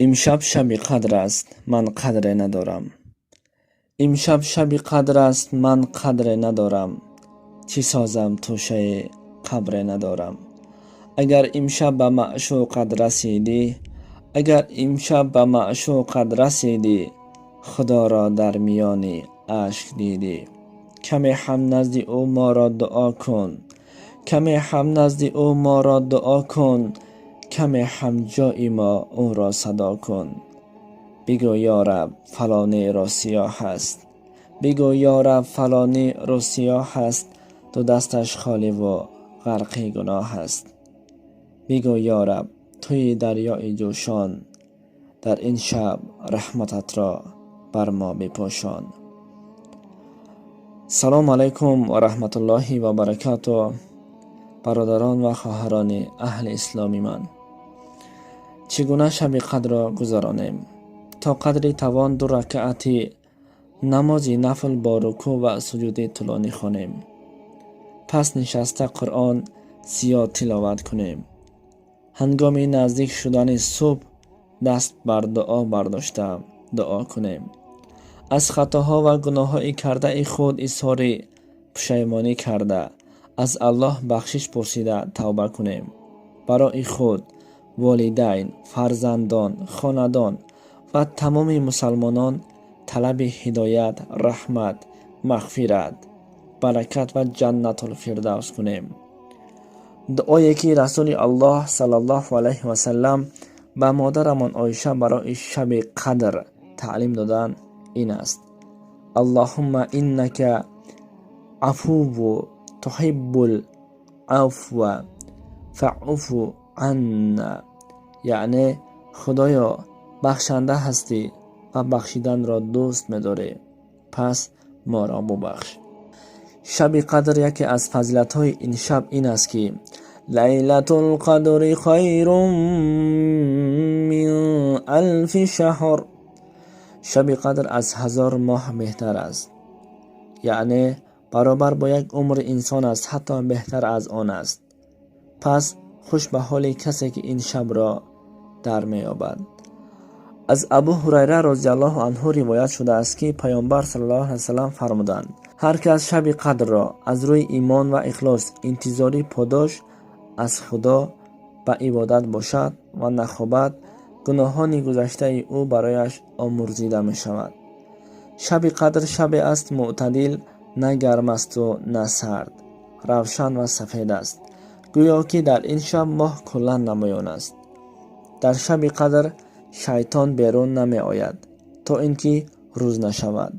Имшаб шаби қадр аст, ман қадре надорам. Имшаб шаби қадр аст, ман қадре надорам. Чӣ созам, тӯшаи қабре надорам. Агар имшаб ба маъшуқат расидӣ, агар имшаб ба маъшуқат расидӣ, Худоро дар миёни ашк дидӣ. Каме ҳам назди ӯ моро дуо кун, каме ҳам назди ӯ моро дуо кун, каме ҳам ҷои мо ӯро садо кун. Бигӯ: ё раб, фалонӣ рӯсиёҳ аст. Бигӯ: ё раб, фалонӣ рӯсиёҳ аст, ду дасташ холиву ғарқи гуноҳ аст. Бигӯ: ё раб, туи дарёи ҷӯшон, дар ин шаб раҳмататро бар мо бипӯшон. Салому алайкум ва раҳматуллоҳи ва баракату, бародарон ва хоҳарони аҳли исломи ман. Чӣ гуна шаби қадрро гузаронем? То қадри тавон ду ракаати намози нафл бо рукӯъ ва суҷуди тӯлонӣ хонем. Пас нишаста Қуръон зиёд тиловат кунем. Ҳангоми наздик шудани субҳ даст бар дуо бардошта дуо кунем. Аз хатоҳо ва гуноҳҳои кардаи худ изҳори пушаймонӣ карда, аз Аллоҳ бахшиш пурсида тавба кунем. Барои худ, волидайн, фарзандон, хонадон ва тамоми мусалмонон талаби ҳидоят, раҳмат, мағфират, баракат ва Ҷаннатулфирдавс кунем. Дуое ки Расули Аллоҳ саллаллоҳу алайҳи васаллам ба модарамон Оиша барои шаби қадр таълим доданд, ин аст: Аллоҳумма иннака афувву туҳиббул афва фаъфу анна. Яъне: Худоё, бахшанда ҳастӣ ва бахшиданро дӯст медорӣ, пас моро бубахш. Шаби қадр, яке аз фазилатҳои ин шаб ин аст, ки лайлатул қадри хайрун мин алфи шаҳр. Шаби қадр аз 1000 моҳ беҳтар аст, яъне баробар бо як умри инсон аст, ҳатто беҳтар аз он аст. Пас хуш ба ҳоли касе, ки ин шабро дар меёбад. Аз Абу Ҳурайра розиаллоҳу анҳу ривоят шудааст, ки Паёмбар саллаллоҳу алайҳи васаллам фармуданд: ҳар кас шаби қадрро аз рӯи имон ва ихлос, интизори подош аз Худо ба ибодат бошад ва нахобад, гуноҳони гузаштаи ӯ барояш омӯрзида мешавад. Шаби қадр шабе аст мӯътадил, на гарм асту на сард, равшан ва сафед аст, гӯё ки дар ин шаб моҳ куллан намоён аст. Дар шаби қадр шайтон берун намеояд, то ин ки рӯз нашавад.